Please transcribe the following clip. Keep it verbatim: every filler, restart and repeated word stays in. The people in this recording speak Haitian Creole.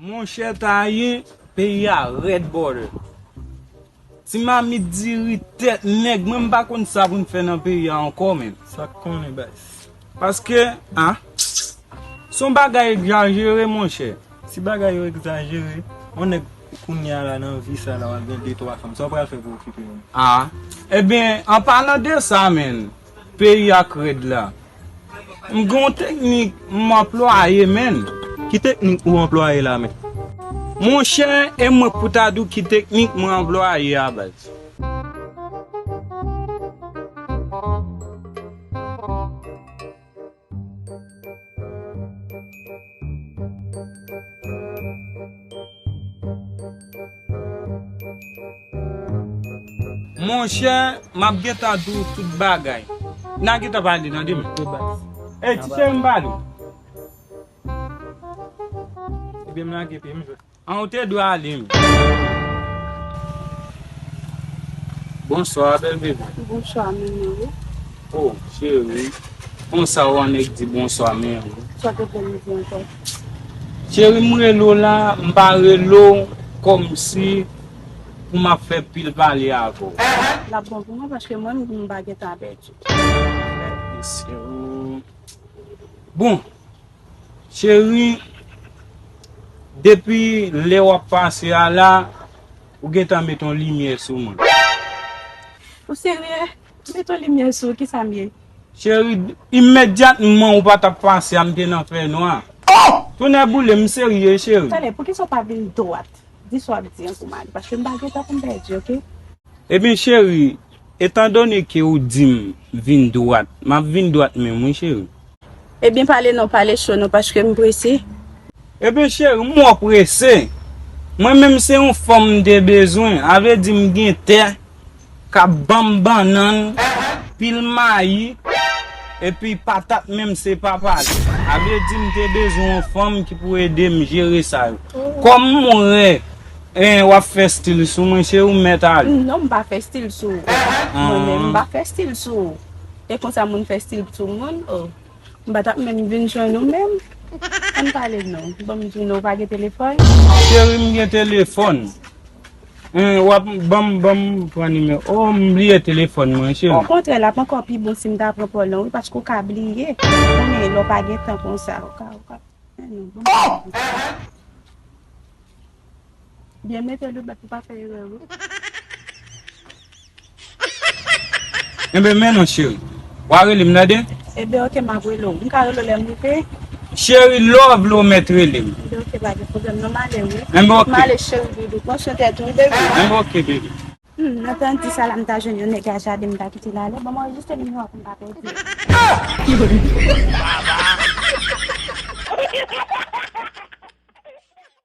Monchè Taye, peyi a rèd brother. Ti mamit diri tèt nèg, mwen m pa konn sa pou n fè nan peyi a ankò menm. Sa k konnen baz? Paske, ah, se yon bagay egzajere monchè. Si bagay yo egzajere, yon nèg kounye a la nan vi sa la w ap gen de twa fanm, sa w pral fè pou okipe yo? Ah, ebyen, an palan de sa menm, peyi a k rèd la. M gen yon teknik m anplwaye menm. Ki teknik ou anplwaye la menm? Monchè, e mwen k pou ta di w ki teknik mwen anplwaye a baz. Monchè, m ap gentan di w tout bagay. N a gentan pale tande m. Ey, ti cheri m pale w. Ebyen m lage pye m jwe. An ou te dwe ale m. Bonswa, bèl bebe. Bonswa, menm wi. Oh, cheri. Konsa w annik di bonswa, men wi. Sa w te vle m di ankò? Cheri, m rele w la, m pa rele w kòmsi pou m ap fè pil pale avè w. L ap bon pou mwen, paske mwen, m pa gentan pèdi. Mesye, oh. Bon, cheri, depi lè w ap pase a la, ou gentan met yon limyè sou mwen. Ou serye? Met yon limyè sou ou, kisa m ye? Cheri, imedyatman ou pa t ap pase a, m te nan fènwa. Oh! Tonnè boule, m serye, cheri. Talè, poukisa w pa vin dwat? Di sa w ap di an pou m ale, paske m pa gen tan pou m pèdi, oke? Ebyen, cheri, etandone ke ou di m vin dwat, m ap vin dwat menm, wi, cheri. Ebyen, pale non, pale cho non, paske m prese. Ebyen, cheri, m wè w prese. Mwen menm, se yon fanm m te bezwen, a vle di m gen tè k ap ban m bannann, pil mayi, epi patat menm se pa pale. A vle di m te bezwen yon fanm ki pou ede m jere sa yo. Kòm m wè, en, w ap fè stil sou mwen, se ou m mèt ale. Non, m pa fè stil sou ou. Mwen menm, m pa fè stil sou ou. E konsa moun fè stil sou moun? Oh. M pa t ap menm vin jwenn ou menm. Ann pale non. Ban m di w non, ou pa gen telefòn? Cheri, m gen telefòn. Hein, w ap ban m, ban m pran nimewo. Oh, m bliye telefòn mwen, cheri. Okontrè, l ap ankò pi bon si m ta pran pa w lan, wi, paske w ka bliye. Konnen lè w pa gen tan konsa, ou ka, ou ka. Hein, non, ban m. Byen mete lou bèt pou pa fè erè, wi. Enben, men non, cheri. W a rele m, tande? Enben, oke, m ap rele w. M ka rele w lè m rive? Cheri, lè w vle w mèt rele m. Enben, oke, pa gen pwoblèm. Non, m ale, wi. Enben, oke. M ale, cheri doudou. Pran swen tèt ou, wi, baby. Enben, oke, baby. Hmm, nan tan di sa la, m ta jwenn yon nèg a jaden, m ta kite l ale. Ban m anrejistre nimewo a pou m pa pèdi.